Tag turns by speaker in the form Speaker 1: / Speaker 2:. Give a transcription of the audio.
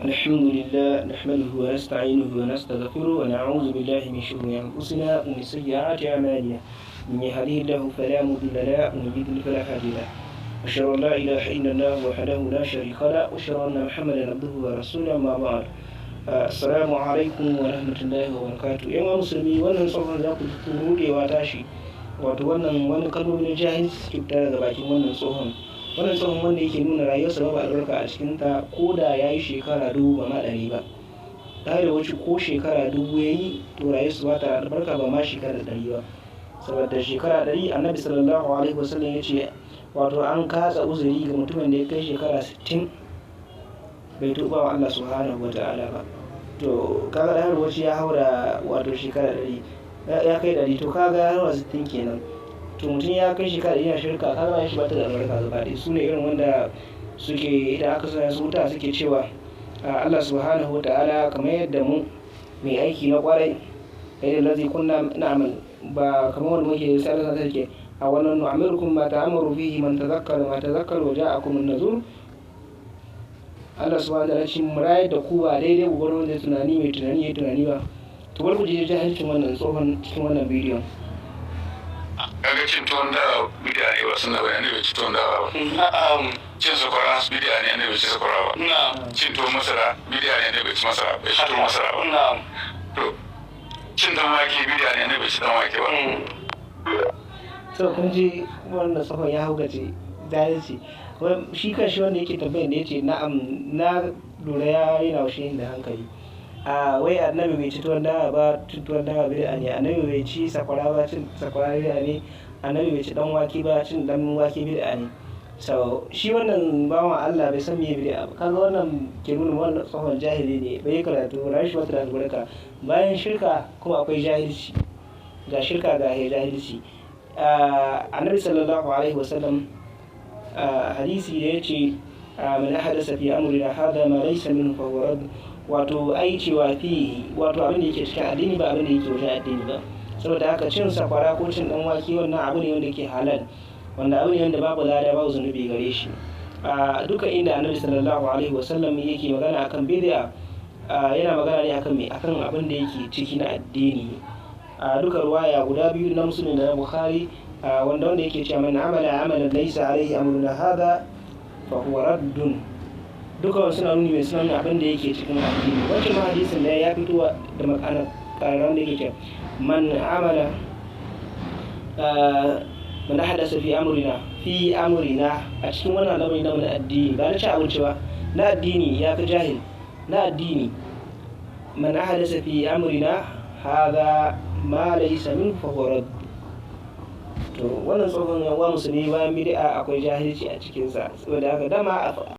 Speaker 1: الحمد لله نحمده ونستعينه ونستغفره ونعوذ بالله من شرور أنفسنا ومن سيئات أعمالنا، من يهده الله فلا مضل له ومن يضلل فلا هادي له، أشهد أن لا إله إلا الله وحده لا شريك له، وأشهد أن محمدا عبده ورسوله، أما بعد. Assalamu alaikum wa rahmatullahi wa barakatuh. Yan uwa musulmi, wannan tsohon za ku ji rudewa tashi, wato wannan wani kalmomi na jahilci suke fita daga bakin wannan tsohon. Wannan tsohon wanda yake nuna rayuwarsa babu albarka a cikin ta, ko da ya yi shekara 1000 ba ma 100 ba. Ta da wuce ko shekara 1000 ya yi, to rayuwarsa ba ta albarka, ba ma shekara 100 ba. Saboda shekara 100, Annabi sallallahu alaihi wasallam ya ce, wato an katsa uzuri ga mutumin da ya kai shekara 60 bai tuba wa Allah subhanahu wa ta'ala ba. To kaga da har wace ya haura, wato shekara 100 ya kai 100, to kaga ya haura 60 kenan. To mutum ya kai shekara 100 yana shirka, kaga ba shi ba ta da albarka gaba ɗaya. Su ne irin wanda suke, idan aka sanya su wuta, suke cewa Allah subhanahu wa ta'ala kamar yadda mu mai aiki na kwarai kai da lazi kunna na'amal, ba kamar wanda muke. Sai Allah take a wannan nu'amirukum ma ta'amaru fihi man tazakkara ma tazakkara wa ja'akum an-nazur. Allah subhanahu wa ta'ala shi murayar da ku ba daidai gurin wanda tunani mai tunani ya tunani ba. To bar ku je jahilcin wannan tsohon cikin wannan bidiyon.
Speaker 2: Kaga cin tuwon dawa bid'a ne, ba sunna bane, annabi bai ci tuwon dawa ba. Cin sakwara bid'a ne, annabi bai ci sakwara ba. Cin tuwon masara bid'a ne, annabi bai ci masara, bai ci tuwon masara ba. To cin dan wake bid'a ne, annabi bai ci dan wake ba.
Speaker 1: To kun ji wannan tsohon ya haukace jahilci. Shi kan shi wanda yake tambayar da ya ce na'am, na lura ya yi naushe da hankali. A wai annabi bai ci tuwon dawa ba, cin tuwon dawa bid'a ne. Annabi bai ci sakwara ba, cin sakwara bid'a ne. Annabi bai ci dan wake ba, cin dan wake bid'a ne. So shi wannan bawan Allah bai san meye bid'a ba. Kaga wannan ke nuna wannan tsohon jahili ne, bai yi karatu ba, shi wata da albarka. Bayan shirka kuma akwai jahilci, ga shirka ga jahilci. Annabi sallallahu alaihi wasallam, hadisi da ya ce man ahdasa fi amrina hadha ma laysa minhu fa huwa radd, wato ai cewa fi, wato abin da yake cikin addini ba abin da yake wajen addini ba. Saboda haka cin sakwara ko cin dan wake, wannan abu ne wanda yake halal, wanda abu ne wanda babu lada babu zunubi gare shi. Duka inda Annabi sallallahu alaihi wasallam yake magana akan bid'a, yana magana ne akan me? Akan abin da yake ciki na addini. Duka ruwaya guda biyu, na Muslim da na Bukhari, wanda yake cewa man amala amalan laysa alaihi amruna hadha fa huwa raddun, duka suna nuni mai suna nuni abin da yake cikin addini. Wancan ma hadisin da ya fito da ma'ana ƙararren da yake cewa man amala, man ahdasa fi amrina, fi amrina, a cikin wannan al'amari na addini, ba na ci abinci ba, na addini, ya fi jahil, na addini, man ahdasa fi amrina hadha ma laysa minhu fa huwa radd. To wannan tsohon, yan uwa musulmi, bayan bid'a akwai jahilci a cikinsa. Saboda haka dama